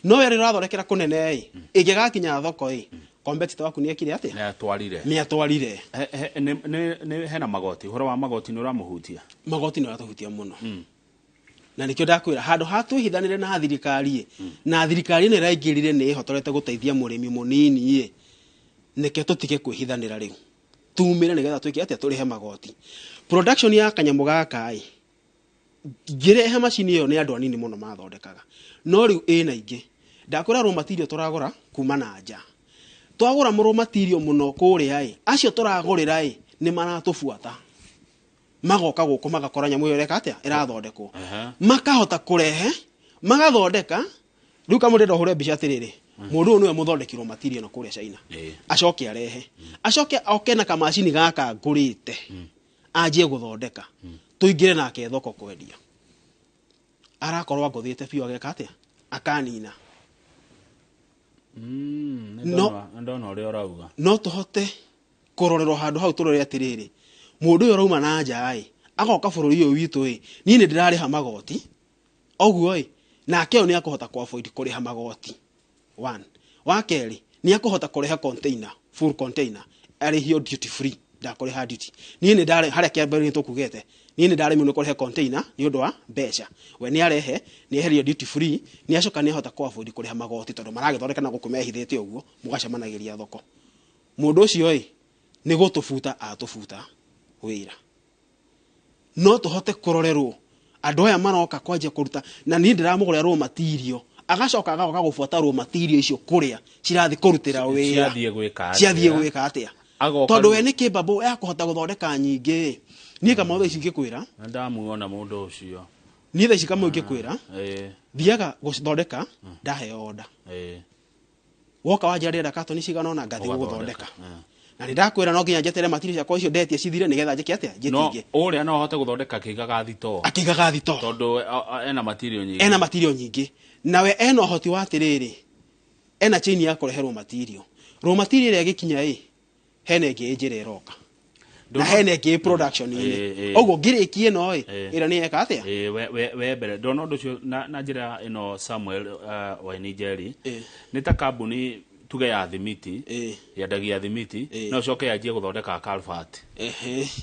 No we rĩrĩa ũrathondekera kũnene ĩ, ĩngĩgakinya thoko ĩ, competitor waku nĩ ekire atĩa? Nĩ atwarire. Nĩ atwarire. Nĩ hena magoti, ũhoro wa magoti nĩ ũramũhutia? Magoti nĩ ũratũhutia mũno, na nĩkĩo ndakwĩra handũ ha twĩhithanĩre na thirikari ĩ, na thirikari ĩno ĩraingĩrire nĩ ĩhotorete gũteithia mũrĩmi mũnini ĩ, nĩkĩo tũtige kwĩhithanĩra rĩu, tumĩre nĩgetha twĩke atĩa? Tũrĩhe magoti. Production ya kanyamũ gaka ĩ, ngĩrehe macini ĩyo nĩ andũ anini mũno mathondekaga, no rĩu ĩna ingĩ. Ndakwĩra raw material tũragũra kuma na nja, twagũra raw material mũno kũrĩa ĩ, acio tũragũrĩra ĩ, nĩ maratũbuata, magoka gũkũ, magakora nyamũ ĩyo ĩreka atĩa, ĩrathondekwo, makahota kũrehe magathondeka. Rĩu kamũ ndĩrenda ũhũre mbica atĩrĩrĩ, mũndũ ũyũ nĩwe mũthondeki raw material ĩno kũrĩa China, acoke arehe, acoke oke na kamacini gaka ngũrĩte, anjie gũthondeka, tũingĩre nake thoko kwendia, arakorwo angũthĩte biũ, ageka atĩa? Akanina. Nĩ ndona ũrĩa ũrauga. No tũhote kũrorerwo handũ hau, tũrore atĩrĩrĩ, mũndũ ũyũ ũrauma na nja ĩ, Agoka bũrũri ũyũ witũ ĩ, niĩ nĩ ndĩrarĩha magoti. Ũguo ĩ, nake ũyũ nĩ akũhota kũ avoid kũrĩha magoti. One. Wa kerĩ, nĩ akũhota kũrehe container, full container, arĩhio duty free, ndakũrĩha duty. Niĩ nĩ ndarĩ harĩa kĩambĩrĩria tũkugĩte, niĩ nĩ ndaremirwo nĩ kũrehe container nĩ ũndũ wa mbeca. We nĩ arehe, nĩ eherio duty free, nĩ acoka nĩ ahota kũ avoid kũrĩha magoti tondũ maragĩthondeka na gũkũ mehithĩte ũguo, mũgacemanagĩria thoko. Mũndũ ũcio ĩ, nĩ gũtũbuta atũbuta wĩra. No tũhote kũrorerwo andũ aya maroka kwanjia kũruta, na niĩ ndĩramũgũrĩra raw material, agacoka agoka gũbuata raw material icio kũrĩa cirathiĩ kũrutĩra wĩra. Ciathiĩ gwĩka atĩa? Ciathiĩ gwĩka atĩa? Agoka Tondũ rĩu- we nĩ kĩmbabũ ya kũhota gũthondeka nyingĩ. Niĩ Kamau thaa ici ngĩkwĩra, Na ndamuona mũndũ ũcio. Niĩ thaa ici Kamau ngĩkwĩra, thiaga gũcithondeka, ndaheo order. Woka wanjĩra ndĩrenda katoni cigana ũna, ngathiĩ Ũgathondeka. gũgũthondeka. Na nĩ ndakwĩra no nginya njeterere material ciakwa icio ndetie cithire nĩgetha njĩke atĩa? Njĩtie No ingĩ. ũrĩa no ahote gũthondeka akĩigaga thitoo. Akĩigaga thitoo. Tondũ ena material nyingĩ. Ena material nyingĩ. Nawe ena ũhoti wa atĩrĩrĩ, ena chain ya kũrehe raw material. Raw material ĩrĩa ĩgĩkinya ĩ, hena ĩngĩ ĩ njĩra ĩroka. Na hena ĩngĩ ĩ production-inĩ. Ũguo ngĩrĩkie ĩno ĩ, ĩrĩa nĩ yeka atĩa? We mbere ndona ũndũ ũcio na njĩra ĩno Samuel, Waini Njeri, nĩ ta kambuni tuge ya thimiti, yendagia thimiti, no ũcoke yanjie gũthondeka culvert.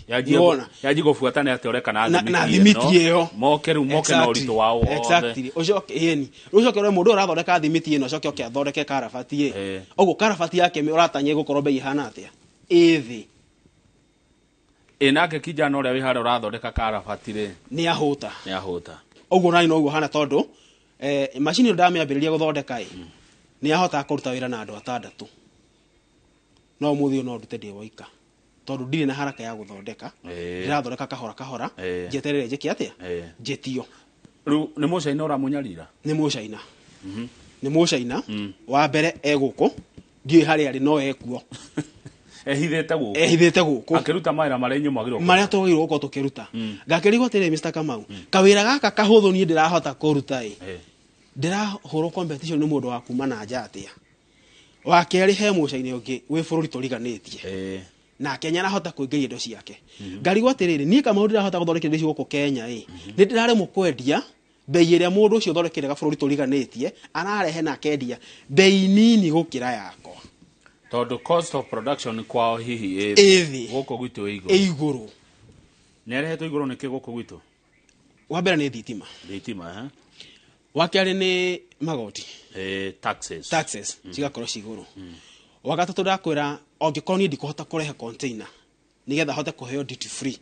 Nĩwona? Yanjie gũbuata nĩ atĩa ũreka na Na thimiti thimiti ĩno. ĩyo. Moke rĩu moke na ũritũ wao wothe. Exactly. Ũcoke, ĩni. Ũcoke ũrore mũndũ ũyũ ũrathondeka thimiti ĩno, ũcoke oke athondeke karabati ĩ. Ũguo karabati yake ũratanya ĩgũkorwo bei ĩhana atĩa? Ĩ thĩ. Ĩ nake kijana ũrĩa wĩ harĩa ũrathondeka karabati rĩ? Nĩ ahũta. Nĩ ahũta. Ũguo nani noguo hana tondũ, macini ĩno ndamĩambĩrĩria gũthondeka ĩ, nĩ ahotaga kũruta wĩra na andũ atandatũ. No ũmũthĩ ũyũ no ndute ndĩ woika. Tondũ ndirĩ na haraka ya gũthondeka. Ndĩrathondeka kahora kahora, njeterere njĩke atĩa? Njĩtio. Rĩu nĩ mũcaina ũramũnyarira? Nĩ mũcaina. Nĩ mũcaina. Wa mbere e gũkũ, ndiũĩ harĩa arĩ no ekuo. Ehithĩte gũkũ. Ehithĩte gũkũ. Akĩruta mawĩra marĩa inyuĩ mwagĩrĩirwo kũruta. Marĩa twagĩrĩirwo gũkorwo tũkĩruta. Ngakĩrigwo atĩrĩrĩ Mr. Kamau, kawĩra gaka kahũthũ niĩ ndĩrahota kũruta ĩ. Ndĩrahũrwo competition nĩ mũndũ wa kuma na nja atĩa. Wa kerĩ he mũcaina ũngĩ wĩ bũrũri tũriganĩtie. Nake nĩarahota kũingĩria indo ciake. Ngarigwo atĩrĩrĩ, niĩ Kamau ndĩrahota gũthondeka indo ici gũkũ Kenya ĩ. Nĩ ndĩraremwo kwendia bei ĩrĩa mũndũ ũcio ũthondekire gabũrũri tũriganĩtie ararehe na akendia bei nini gũkĩra yakwa. Tondũ cost of production kwao hihi ĩ Ĩ thĩ. Gũkũ gwitũ ĩ igũrũ. Ĩ igũrũ. Nĩ arehetwo igũrũ nĩkĩ gũkũ gwitũ? Wa mbere nĩ thitima. Thitima, eh? Wa kerĩ nĩ magoti. Taxes. Taxes, cigakorwo ci igũrũ. Wa gatatũ ndakwĩra angĩkorwo niĩ ndikũhota kũrehe container nĩgetha hote kũheo duty free,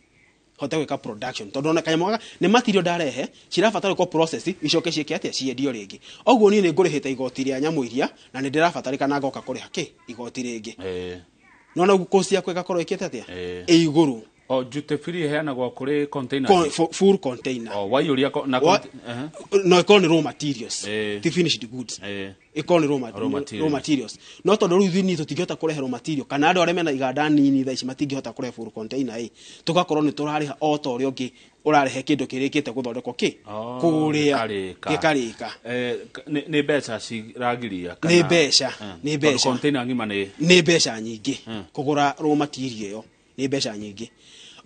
hote gwĩka production, tondũ ona kanyamũ gaka nĩ material ndarehe cirabatara gwĩkwo process icoke ciĩke atĩa, ciendio rĩngĩ. Ũguo niĩ nĩ ngũrĩhĩte igoti rĩa nyamũ iria na nĩ ndĩrabatarĩkana ngoka kũrĩha kĩ igoti rĩngĩ. No na cost yakwa ĩgakorwo ĩkĩte atĩa? Ĩ igũrũ. O duty free ĩheanagwo kũrĩ container? Full container. O waiyũria na No ĩkorwo nĩ raw materials. Ti finished goods. Ĩkorwo nĩ Raw materials. raw materials. No tondũ rĩu ithuĩ tũtingĩhota kũrehe raw material, kana andũ arĩa mena iganda nini thaa ici matingĩhota kũrehe full container ĩ, tũgakorwo nĩ tũrarĩha o ta ũrĩa ũngĩ ũrarehe kĩndũ kĩrĩkĩte gũthondekwo kĩ? Kũrĩa. Gĩkarĩka. Gĩkarĩka. Nĩ mbeca ciragiria kana? Nĩ mbeca, nĩ mbeca. Tondũ container ng'ima nĩ Nĩ mbeca nyingĩ. Kũgũra raw material ĩyo nĩ mbeca nyingĩ.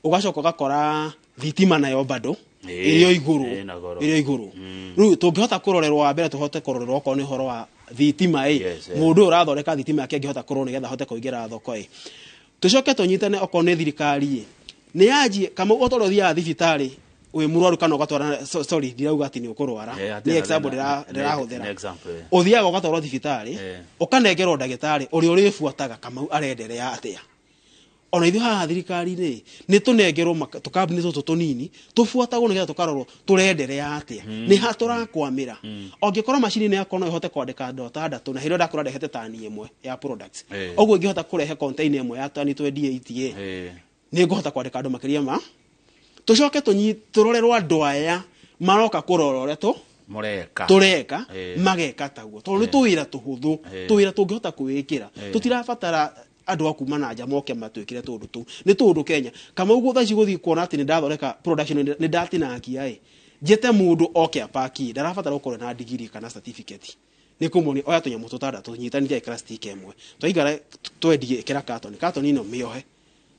Ũgacoka ũgakora thitima nayo bado ĩrĩ o igũrũ, Ĩna goro. ĩrĩ o igũrũ. Rĩu tũngĩhota kũrorerwo, wa mbere tũhote kũrorerwo okorwo nĩ ũhoro wa thitima ĩ, mũndũ ũyũ ũrathondeka thitima yake angĩhota kũrorwo nĩgetha ahote kũingĩra thoko ĩ. Tũcoke tũnyitane okorwo nĩ thirikari ĩ, nĩ yanjie kama o ta ũrĩa ũthiaga thibitarĩ wĩ mũrwaru kana ũgatwara, sorry, ndirauga atĩ nĩ ũkũrwara. Atĩ Nĩ na example thĩna, ndĩrahũthĩra. nĩ example, eh. Ũthiaga ũgatwarwo thibitarĩ, ũkanengerwo ndagĩtarĩ ũrĩa ũrĩbuataga Kamau arenderea atĩa. Ona ithuĩ haha thirikari-inĩ nĩ tũnengerwo tũkambuni tũtũ tũnini tũbuatagwo nĩgetha tũkarorwo tũrenderea atĩa. Nĩ ha tũrakwamĩra. Angĩkorwo macini ĩno yakwa no ĩhote kwandĩka andũ atandatũ, na hĩndĩ ĩyo ndakorwo ndehete tani ĩmwe ya products. Ũguo ingĩhota kũrehe container ĩmwe ya tani 28 ĩ, nĩ ngũhota kwandĩka andũ makĩria ma. Tũcoke tũrorerwo andũ aya maroka kũrora ũrĩa Mũreka. tũreka, mageka taguo. Tondũ nĩ tũwĩra tũhũthũ, tũwĩra tũngĩhota kwĩĩkĩra. Tũtirabatara andũ a kuma na nja moke matwĩkĩre tũndũ tũu. Nĩ tũndũ Kenya. Kama ũguo thaa ici gũthiĩ kuona atĩ nĩ ndathondeka production, nĩ ndatinangia ĩ. Njĩte mũndũ oke apaki, ndarabatara gũkorwo na degree kana certificate. Nĩ kũmuonia oya tũnyamũ tũtandatũ nyitanithia ĩkĩra stick ĩmwe. Twaigara twendie ĩkĩra carton, carton ĩno mĩohe.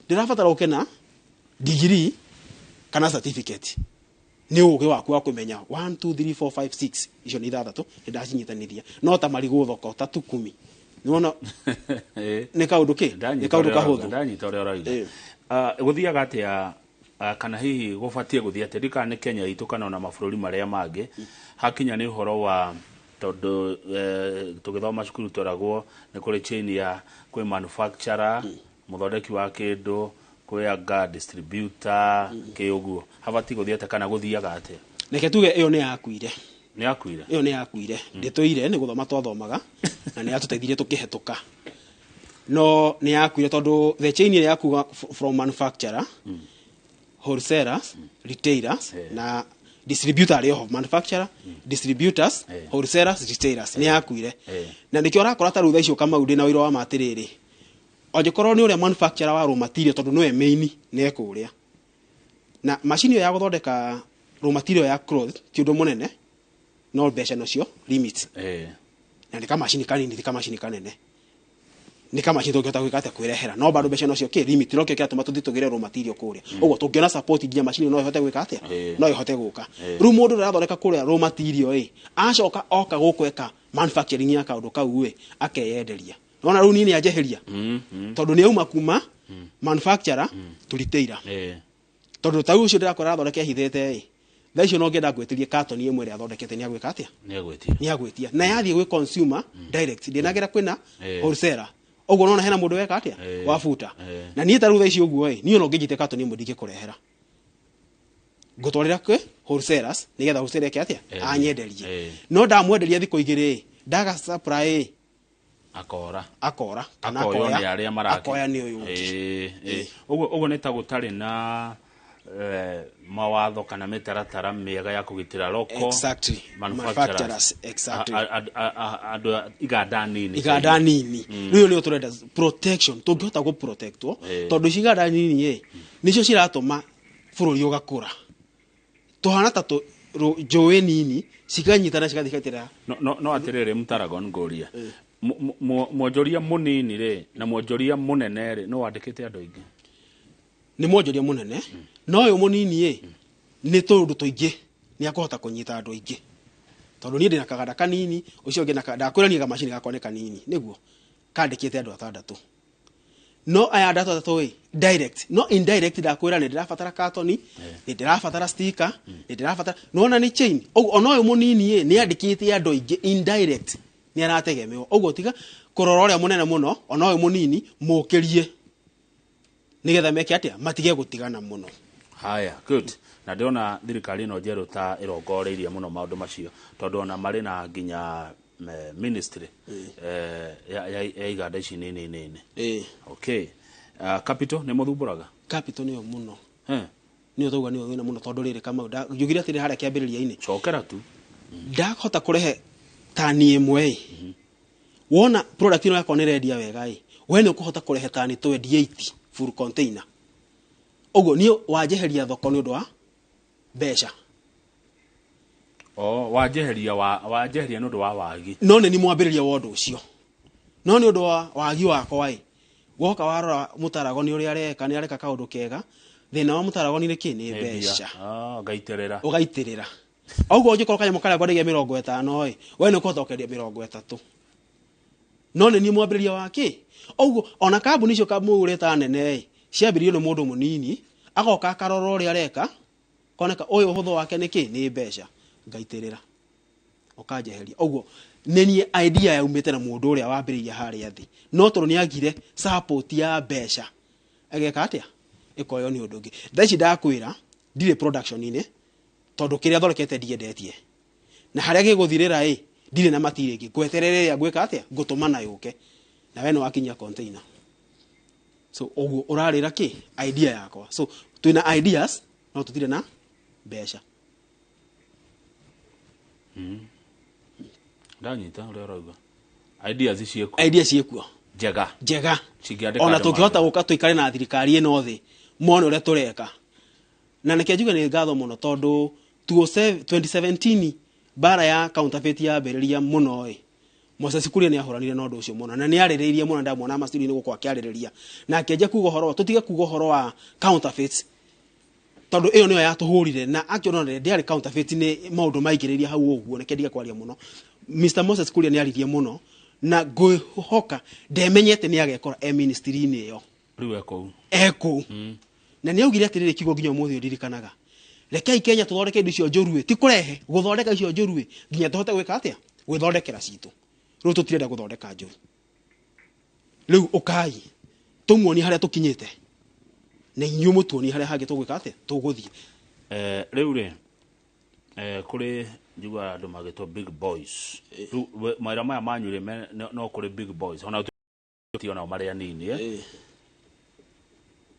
Ndĩrabatara ũke na degree Kana certificate. Nĩ ũgĩ waku wa kũmenya 1 2 3 4 5 6 icio nĩ ithathatũ nĩ ndacinyitanithia no ta marigũ thoko ta tukumi nĩwona nĩ kaũndũ kĩ nĩ kaũndũ kahũthũ. Ndanyita ũrĩa ũrauga. Gũthiaga atĩa kana hihi gũbatiĩ gũthiĩ atĩa ndikana nĩ Kenya itũ kana ona mabũrũri marĩa mangĩ hakinya nĩ ũhoro wa tondũ tũgĩthoma cukuru tweragwo nĩ kũrĩ chain ya kwĩ manufacturer mũthondeki wa kĩndũ kwĩ anga distributor kĩ ũguo habatiĩ gũthiĩ atĩa kana gũthiaga atĩa? Reke tuge ĩyo nĩ yakuire. Nĩ yakuire? Ĩyo nĩ yakuire. Ndĩtũire nĩ gũthoma twathomaga na nĩ yatũteithirie tũkĩhetũka. No nĩ yakuire tondũ the chain ĩrĩa yakuga from manufacturer, wholesalers, retailers na distributor arĩ oho manufacturer, distributors, wholesalers, retailers nĩ yakuire. Na nĩkĩo ũrakora ta rĩu thaa icio Kamau ndĩ na ũira wa ma atĩrĩrĩ angĩkorwo nĩ ũrĩa manufacturer wa raw material tondũ nĩwe main nĩ ekũrĩa na macini ĩyo ya gũthondeka raw material ya cloth ti ũndũ mũnene no mbeca nocio limit na nĩ kamacini kanini ti kamacini kanene nĩ kamacini tũngĩhota gwĩka atĩa kwĩrehera no bado mbeca nocio kĩ limit no kĩo kĩratũma tũthiĩ tũgĩre raw material kũrĩa ũguo tũngĩona support nginya macini no ĩhote gwĩka atĩa no ĩhote gũka rĩu mũndũ ũrĩa arathondeka kũrĩa raw material ĩ acoka oka gũkũ eka manufacturing ya kaũndũ kau ĩ akeyenderia nona rĩu niĩ nĩ anjeheria tondũ nĩ auma kuma manufacturer to retailer tondũ ta ũcio ndĩrakora athondeke ehithĩte ĩ thaa icio no ngĩenda ngwĩtĩrie katoni ĩmwe ĩrĩa athondekete nĩ agwĩka atĩa nĩ agwĩtia na yathiĩ gwĩ consumer direct ndĩnagera kwĩna wholesaler ũguo nona hena mũndũ weka atĩa wabuta na niĩ ta rĩu thaa ici ũguo ĩ niĩ no ngĩnjite katoni ĩmwe ndingĩkũrehera ngũtwarĩra kwĩ wholesalers nĩgetha wholesaler eke atĩa anyenderie no ndamwenderia thikũ igĩrĩ ĩ ndaga supply ĩ akora akora kana akoya nĩ arĩa marake akoya nĩ ũyũ ũngĩ ũguo nĩ ta gũtarĩ na mawatho kana mĩtaratara mĩega ya kũgitĩra local exactly manufacturers exactly andũ iganda nini iganda nini rĩu nĩyo tũrenda protection tũngĩhota gũ protectwo tondũ ici iganda nini ĩ nĩcio ciratũma bũrũri ũgakũra tũhana ta njũĩ nini cikanyitana cigathiĩ cigaitĩrĩra no atĩrĩrĩ Mtaragon ngũrie mwonjoria mũnini rĩ na mwonjoria mũnene rĩ no wandĩkĩte andũ aingĩ nĩ mwonjoria mũnene no ũyũ mũnini ĩ nĩ tũũndũ tũingĩ nĩ akũhota kũnyita andũ aingĩ tondũ niĩ ndĩna kaganda kanini ũcio ũngĩ ndakwĩra niĩ kamacini gakwa nĩ kanini nĩguo kandĩkĩte andũ atandatũ no aya andũ atandatũ ĩ direct no indirect ndakwĩra nĩ ndĩrabatara katoni nĩ ndĩrabatara sticker nĩ ndĩrabatara nĩwona nĩ chain ũguo ona ũyũ mũnini ĩ nĩ andĩkĩte andũ aingĩ indirect nĩ arategemewo ũguo tiga kũrora ũrĩa mũnene mũno ona ũyũ mũnini mũkĩrie nĩgetha meke atĩa matige gũtigana mũno. Haya, good. Na ndĩrona thirikari ĩno njerũ ta ĩrongoreirie mũno maũndũ macio tondũ ona marĩ na nginya ministry ya iganda ici nini nini. Okay. Capital nĩ mũthumbũraga? Capital nĩyo mũno. Nĩyo tauga nĩyo thĩna mũno tondũ rĩrĩ Kamau njugire atĩrĩ harĩa kĩambĩrĩria-inĩ. Cokera tu. Ndahota kũrehe tani ĩmwe ĩ wona product ĩno yakwa nĩ ĩrendia wega ĩ we nĩ ũkũhota kũrehe tani 28 full container ũguo niĩ wanjeheria thoko nĩ ũndũ wa mbeca wanjeheria wanjeheria nĩ ũndũ wa wagi no nĩ ni mwambĩrĩria wa ũndũ ũcio no nĩ ũndũ wa wagi wakwa ĩ woka warora Mũtaragoni ũrĩa areka nĩ areka kaũndũ kega thĩna wa Mũtaragoni nĩ kĩ nĩ mbeca ngaitĩrĩra ũgaitĩrĩra ũguo ũngĩkorwo kanyamũ karĩa kwendagia 50 ĩ we nĩ ũkũhota gũkendia 30 no nĩ niĩ mwambĩrĩria wa kĩ ũguo ona kambuni icio kamũgũrĩte nene ĩ ciambĩrĩirio nĩ mũndũ mũnini agoka akarora ũrĩa areka koneka ũyũ ũhũthũ wake nĩ kĩ nĩ mbeca ngaitĩrĩra ũkanjeheria ũguo nĩ niĩ idea yaumĩte na mũndũ ũrĩa wambĩrĩirie harĩa thĩ no tondũ nĩ agire support ya mbeca ageka atĩa ĩkoywo nĩ ũndũ ũngĩ thaa ici ndakwĩra ndirĩ production-inĩ tondũ kĩrĩa thondekete ndiendetie na harĩa gĩgũthirĩra ĩ ndirĩ na material ĩngĩ ngweterera ĩrĩa ngwĩka atĩa ngũtũma na yũke na we nĩ wakinyia container so ũguo ũrarĩra kĩ idea yakwa so twĩna ideas no tũtirĩ na mbeca. Ndanyita ũrĩa ũrauga ideas ciĩkuo ideas ciĩkuo njega njega Cingĩandĩka ona andũ tũngĩhota marĩa. gũka tũikare na thirikari ĩno thĩ mone ũrĩa tũreka na nĩkĩo njuge nĩ ngatho mũno tondũ 2017 bara ya counterfeit yambĩrĩria mũno ĩ Moses Kuria nĩ ahũranire na ũndũ ũcio mũno na nĩ arĩrĩirie mũno ndamuona macini-inĩ gũkũ akĩarĩrĩria na akĩanjia kuga ũhoro tũtige kuga ũhoro wa counterfeits Tondũ ĩyo nĩyo yatũhũrire na actually ona ndĩarĩ counterfeit, nĩ maũndũ maingĩrĩria hau ũguo. Nĩkĩo ndige kwaria mũno. Mr Moses Kuria nĩ aririe mũno na ngwĩhoka ndemenyete nĩ agekora e ministry-inĩ ĩyo. Rĩu ekũu. Ekũu, na nĩ augire atĩrĩrĩ, kiugo nginya ũmũthĩ ũndirikanaga: "Rekei Kenya tũthondeke indo icio njũru, ti kũrehe gũthondeka icio njũru nginya tũhote gwĩka atĩa, gwĩthondekera citũ." Rĩu tũtirenda gũthondeka njũru, rĩu ũkai tũmuonie harĩa tũkinyĩte na inyuĩ mũtuonie harĩa hangĩ tũgwĩka atĩa, tũgũthiĩ. Rĩu rĩ, kũrĩ njiguaga andũ magĩtwo big boys. Rĩu mawĩra maya manyu rĩ, no kũrĩ big boys ona ti onao marĩ anini, eh?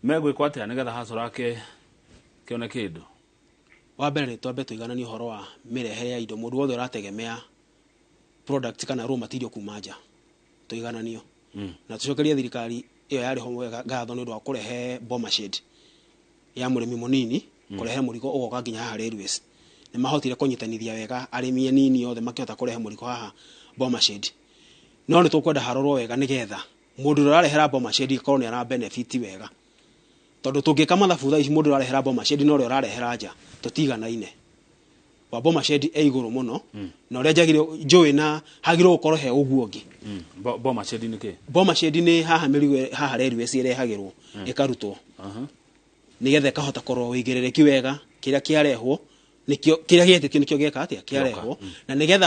Megwĩkwo atĩa nĩgetha hacora ke kĩone kĩndũ? Wa mbere nĩ twambe tũigananie ũhoro wa mĩrehere ya indo. Mũndũ wothe ũrategemea product kana raw material kuma nja, tũigananio na tũcokerie thirikari ĩyo yarĩ ho wega ngatho nĩ ũndũ wa kũrehe Boma Shade ya mũrĩmi mũnini, kũrehe mũrigo ũgoka nginya haha railways. Nĩ mahotire kũnyitanithia wega arĩmi anini othe makĩhota kũrehe mũrigo haha Boma Shade, no nĩ tũkwenda harorwo wega nĩgetha mũndũ ũrĩa ũrarehera Boma Shade akorwo nĩ ara benefit wega, tondũ tũngĩka mathabu thaa ici, mũndũ ũrarehera Boma Shade na ũrĩa ũrarehera nja tũtiganaine. Wa Boma Shade e igũrũ mũno na ũrĩa njagĩrĩirwo njũĩ na hagĩrĩirwo gũkorwo he ũguo ũngĩ. Boma Shade nĩ kĩ? Boma Shade nĩ haha mĩrigo haha railways ĩrehagĩrwo ĩkarutwo nĩgetha ĩkahota kũrora ũigĩrĩrĩki wega, kĩrĩa kĩarehwo nĩkĩo, kĩrĩa gĩetĩtio nĩkĩo gĩeka atĩa, kĩarehwo, na nĩgetha